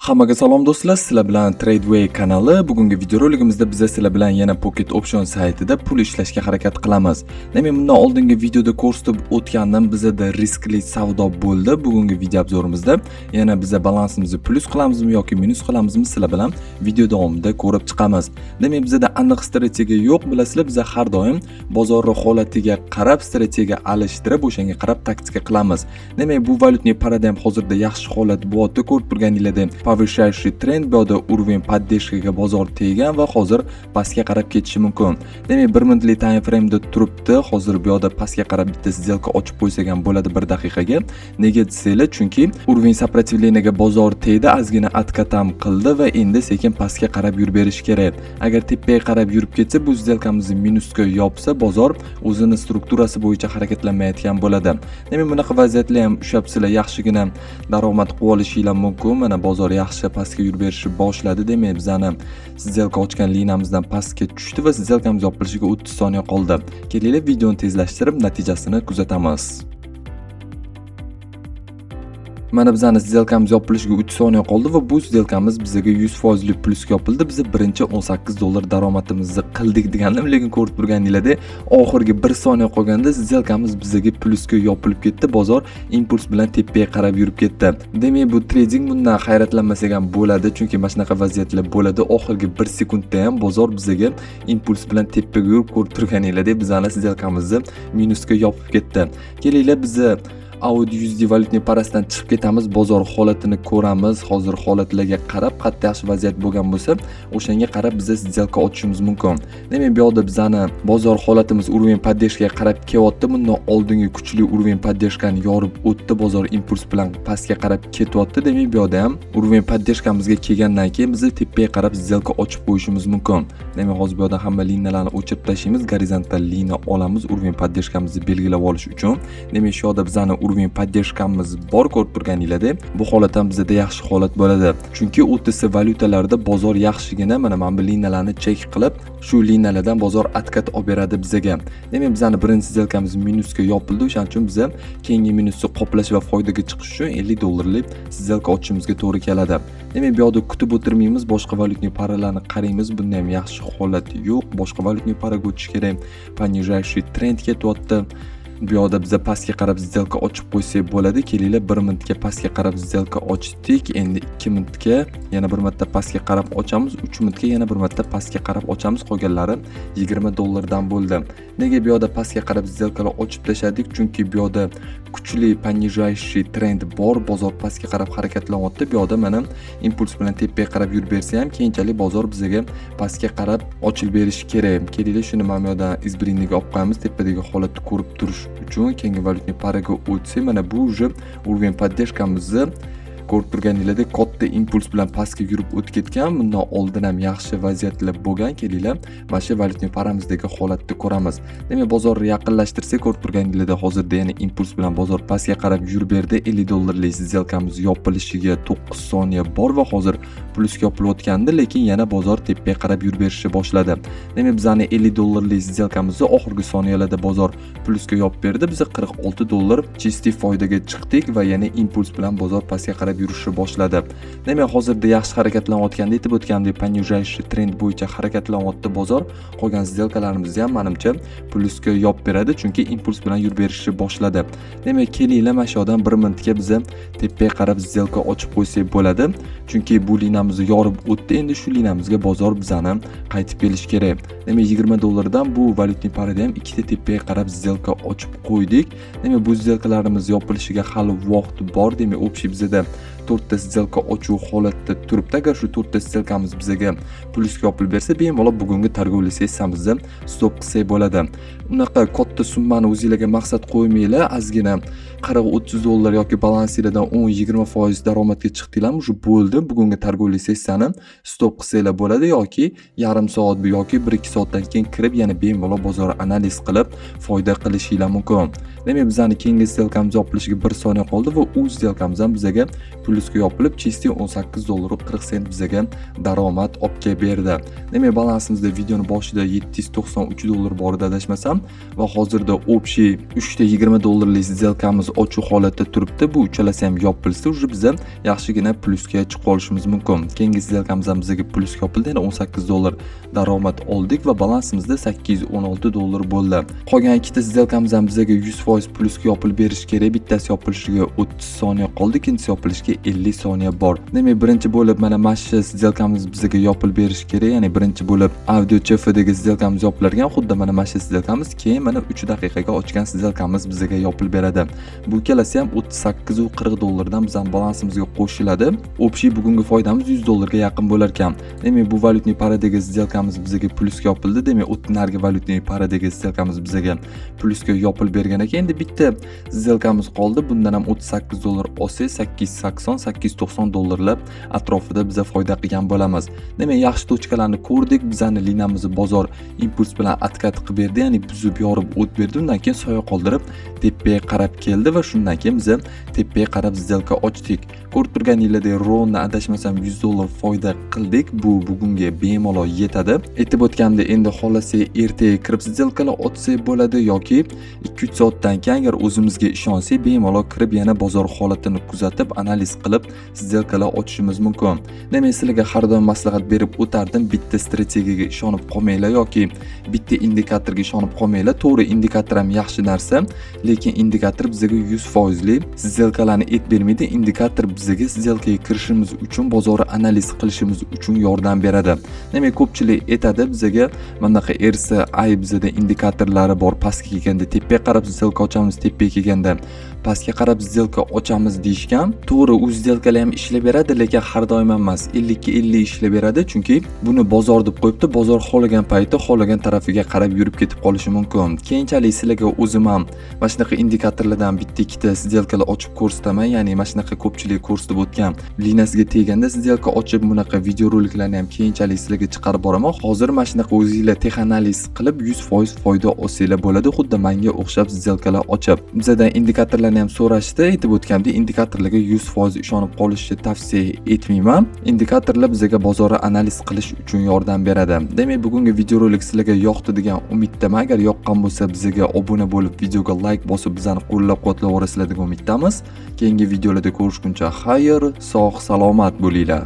Hammaga salom, do'stlar, sizlar bilan Tradeway kanali. Bugungi videoroligimizda biz sizlar bilan yana Pocket Option saytida pul ishlashga harakat qilamiz. Demak, bundan oldingi videoda ko'rsatib o'tgandim, bizada riskli savdo bo'ldi. Bugungi video обзор imizda yana biza balansimizni plyus qilamizmi yoki minus qilamizmi, sizlar bilan video davomida ko'rib chiqamiz. Demak, bizada aniq strategiya yo'q, bilasizlar, biz har doim bozorni holatiga qarab strategiya alishtirib, o'shanga qarab taktika qilamiz. Demak, bu валютный пара da ham hozirda yaxshi holat bo'lyapti. Ko'rib turganinglardek, повышающий trend, bu yoqda уровень поддержка ga bozor tegan va hozir pastga qarab ketishi mumkin. Demak, 1 minutlik time frame'da turibdi. Hozir bu yoqda pastga qarab bitta сделка ochib qo'ysak ham bo'ladi bir daqiqaga. Nega desanglar, chunki уровень сопротивления ga bozor tegdi, ozgina откат ham qildi va endi sekin pastga qarab yurib berishi kerak. Agar tepaga qarab yurib ketsa, bu сделка mizni minusga yopsa, bozor o'zini strukturasi bo'yicha harakatlanmayotgan bo'ladi. Demak, bunaqa vaziyatlar ham ushlab sizlar yaxshigina daromad qilib olishinglar mumkin. Mana, bozor yaxshi pastga yurib berishni boshladi. Demak, bizani сделка ochgan liniyamizdan pastga tushdi va сделка miz yopilishiga 30 soniya qoldi. Kelinglar, videoni tezlashtirib, natijasini kuzatamiz. Mana, bizani сделка miz yopilishiga 3 soniya qoldi va bu сделка miz bizaga 100% li plyusga yopildi. Biz birinchi 18 dollar daromadimizni qildik degandim, lekin ko'rib turganinglardek, oxirgi 1 soniya qolganda сделка miz bizaga plyusga yopilib ketdi. Bozor impuls bilan tepaga qarab yurib ketdi. Demak, bu trading, bundan hayratlanmasak ham bo'ladi, chunki mana shunaqa vaziyatlar bo'ladi. Oxirgi 1 sekundda ham bozor bizaga impuls bilan tepaga yurib, ko'rib turganinglardek, bizani сделка mizni minusga yopib ketdi. Kelinglar, bizni AUD USD валютный пара sidan chiqib ketamiz, bozor holatini ko'ramiz. Hozir holatlarga qarab, qayerda yaxshi vaziyat bo'lgan bo'lsa, o'shanga qarab biza сделка ochishimiz mumkin. Demak, bu yoqda bizani bozor holatimiz уровень поддержка ga qarab kelyapti. Bundan oldingi kuchli уровень поддержка ni yorib o'tdi, bozor impuls bilan pastga qarab ketyapti. Demak, bu yoqda ham уровень поддержка mizga kelgandan keyin biz tepaga qarab сделка ochib qo'yishimiz mumkin. Demak, hozir bu yoqda hamma liniyalarni o'chirib tashlaymiz, gorizontal liniya olamiz уровень поддержка mizni belgilab olish uchun. Demak, shu yoqda bizani уровень поддержка miz bor, ko'rib turganinglardek. Bu holat ham bizada yaxshi holat bo'ladi, chunki OTC valyutalarda bozor yaxshigina mana bu liniyalarni chek qilib, shu liniyalardan bozor откат olib beradi bizaga. Demak, bizani birinchi сделка miz minusga yopildi. O'shaning uchun biza keyingi minusni qoplash va foydaga chiqish uchun 50 dollarlik сделка ochishimizga to'g'ri keladi. Demak, bu yoqda kutib o'tirmaymiz, boshqa валютный пара larni qaraymiz. Bunda ham yaxshi holat yo'q, boshqa валютный пара ga o'tish kerak. Понижающий trend ketyapti. Bu yoqda biza pastga qarab сделка ochib qo'ysak bo'ladi. Kelinglar, 1 minutga pastga qarab сделка ochdik. Endi 2 minutga yana bir marta pastga qarab ochamiz, 3 minutga yana bir marta pastga qarab ochamiz. Qolganlari 20 dollardan bo'ldi. Nega bu yoqda pastga qarab сделка lar ochib tashladik? Chunki bu yoqda kuchli понижающий trend bor, bozor pastga qarab harakatlanyapti. Bu yoqda mana impuls bilan tepaga qarab yurib bersa ham, keyinchalik bozor bizaga pastga qarab ochilib berishi kerak. Kelinglar, shuni mana bu yoqdan избранный ga olib qo'yamiz, tepadagi holatni ko'rib turish uchun. Keyingi валютный пара ga o'tsak, mana bu уже уровень поддержка mizni ko'rib turganinglardek, katta impuls bilan pastga yurib o'tib ketgan. Bundan oldin ham yaxshi vaziyatlar bo'lgan. Kelinglar, mana shu валютный пара mizdagi holatni ko'ramiz. Demak, bozorni yaqinlashtirsak, ko'rib turganinglardek, hozirda yana impuls bilan bozor pastga qarab yurib berdi. 50 dollarlik сделка miz yopilishiga 9 soniya bor va hozir plyusga yopilayotgandi, lekin yana bozor tepaga qarab yurib berishni boshladi. Demak, bizani 50 dollarlik сделка mizni oxirgi soniyalarda bozor plyusga yopib berdi. Biz 46 dollar чистый foydaga chiqdik va yana impuls bilan bozor pastga qarab yurishni boshladi. Demak, hozirda yaxshi harakatlanayotganda, aytib o'tgandek, понижающий trend bo'yicha harakatlanyapti bozor. Qolgan сделка larimizni ham, manimcha, plyusga yopib beradi, chunki impuls bilan yurib berishni boshladi. Demak, kelinglar, mana shu yoqdan 1 minutga biza tepaga qarab сделка ochib qo'ysak bo'ladi, chunki bu liniyamizni yorib o'tdi. Endi shu liniyamizga bozor bizani qaytib kelishi kerak. Demak, 20 dollardan bu валютный пара da ham ikkita tepaga qarab сделка ochib qo'ydik. Demak, bu сделка larimiz yopilishiga hali vaqt bor. Demak, общий bizada to'rtta сделка ochuv holatda turibdi. Agar shu to'rtta сделка miz bizaga plyusga yopilib bersa, bemalol bugungi торговый sessiyamizni stop qilsak bo'ladi. Unaqa katta summani o'zinglarga maqsad qo'ymanglar, ozgina 40-30 dollar yoki balansinglardan 10-20% daromadga chiqdinglarmi, shu bo'ldi. Bugungi торговый sessiyani stop qilsanglar bo'ladi yoki yarim soat yoki 1-2 soatdan keyin kirib, yana bemalol bozor analiz qilib, foyda qilishinglar mumkin. Demak, bizani keyingi сделка miz yopilishiga 1 soniya qoldi va u сделка miz ham bizaga plyusga Plyusga yopilib, чистый 18 dollar 40 sent bizaga daromad olib kelib berdi. Demak, balansimizda videoni boshida 793 dollar bor edi, adashmasam, va hozirda общий 3 ta 20 dollarlik сделка miz ochiq holatda turibdi. Bu uchalasi ham yopilsa, уже biza yaxshigina plyusga chiqib olishimiz mumkin. Keyingi сделка miz ham bizga plyusga yopildi, yana 18 dollar daromad oldik va balansimizda 816 dollar bo'ldi. Qolgan ikkita сделка miz ham bizga 100% plyusga yopilib berishi kerak. Bittasi yopilishiga 30 soniya qoldi, ikkinchisi yopilishiga 50 soniya bor. Demak, birinchi bo'lib mana shu сделка miz bizga yopilib berishi kerak, ya'ni birinchi bo'lib AUD CHFdagi сделка miz yopilar ekan, xuddi mana shu сделка miz, keyin mana 3 daqiqaga ochgan сделка miz bizga yopilib beradi. Bu ikkalasi ham 38,40 dollardan bizning balansimizga qo'shiladi. Общий bugungi foydamiz 100 dollarga yaqin bo'lar ekan. Demak, bu валютный пара dagi сделка miz bizga plyusga yopildi. Demak, o'tdan narigi валютный пара dagi сделка miz bizga plyusga yopilib bergan ekan. Endi bitta сделка miz qoldi. Bundan ham 38 dollar olsak, 880 890 dollarlab atrofida biza foyda qilgan bo'lamiz. Demak, yaxshi точка larni ko'rdik. Bizani liniyamizni bozor impuls bilan откат qilib berdi, ya'ni buzib yorib o't berdi. Undan keyin soya qoldirib tepaga qarab keldi va shundan keyin biza tepaga qarab сделка ochdik. Ko'rib turganinglardek, ровно, adashmasam, 100 dollar foyda qildik. Bu bugunga bemalol yetadi. Aytib o'tganimdek, endi xohlasak, ertaga kirib сделка lar ochsak bo'ladi yoki 2-3 soatdan keyin, agar o'zimizga ishonsak, bemalol kirib yana bozor holatini kuzatib, analiz qilib сделка lar ochishimiz mumkin. Demak, sizlarga har doim maslahat berib o'tardim: bitta strategiyaga ishonib qolmanglar yoki bitta indikatorga ishonib qolmanglar. To'g'ri, indikator ham yaxshi narsa, lekin indikator bizga 100 foizli сделка larni aytib bermaydi. Indikator bizga сделка ga kirishimiz uchun, bozorni analiz qilishimiz uchun yordam beradi. Demak, ko'pchilik aytadi bizga, mana bunaqa RSI bizada indikatorlari bor, pastga kelganda tepaga qarab сделка ochamiz, tepaga kelganda pastga qarab сделка ochamiz deyishgan. To'g'ri, u сделка lar ham ishlab beradi, lekin har doim ham emas, 50 ga 50 ishlab beradi, chunki buni bozor deb qo'yibdi. Bozor xohlagan payti xohlagan tarafiga qarab yurib ketib qolishi mumkin. Keyinchalik sizlarga o'zim ham mana shunaqa indikatorlardan bitta ikkita сделка lar ochib ko'rsataman, ya'ni mana shunaqa ko'pchilik ko'rsatib o'tgan liniyasiga teganda сделка ochib, bunaqa videoroliklarni ham keyinchalik sizlarga chiqarib boraman. Hozir mana shunaqa o'zinglar теханализ qilib 100% foyda olsanglar bo'ladi, xuddi manga o'xshab сделка lar ochib. Bizadan indikatorlarni ham so'rashdi. Aytib o'tgandek, indikatorlarga 100% ishonib qolishni tavsiya etmayman. Indikatorlar bizga bozorni analiz qilish uchun yordam beradi. Demak, bugungi videorolik sizlarga yoqdi degan umiddaman. Agar yoqqan bo'lsa, bizga obuna bo'lib, videoga layk bosib, bizani qo'llab quvvatlab borasizlar degan umiddamiz. Keyingi videolarda ko'rishguncha xayr, sog' salomat bo'linglar.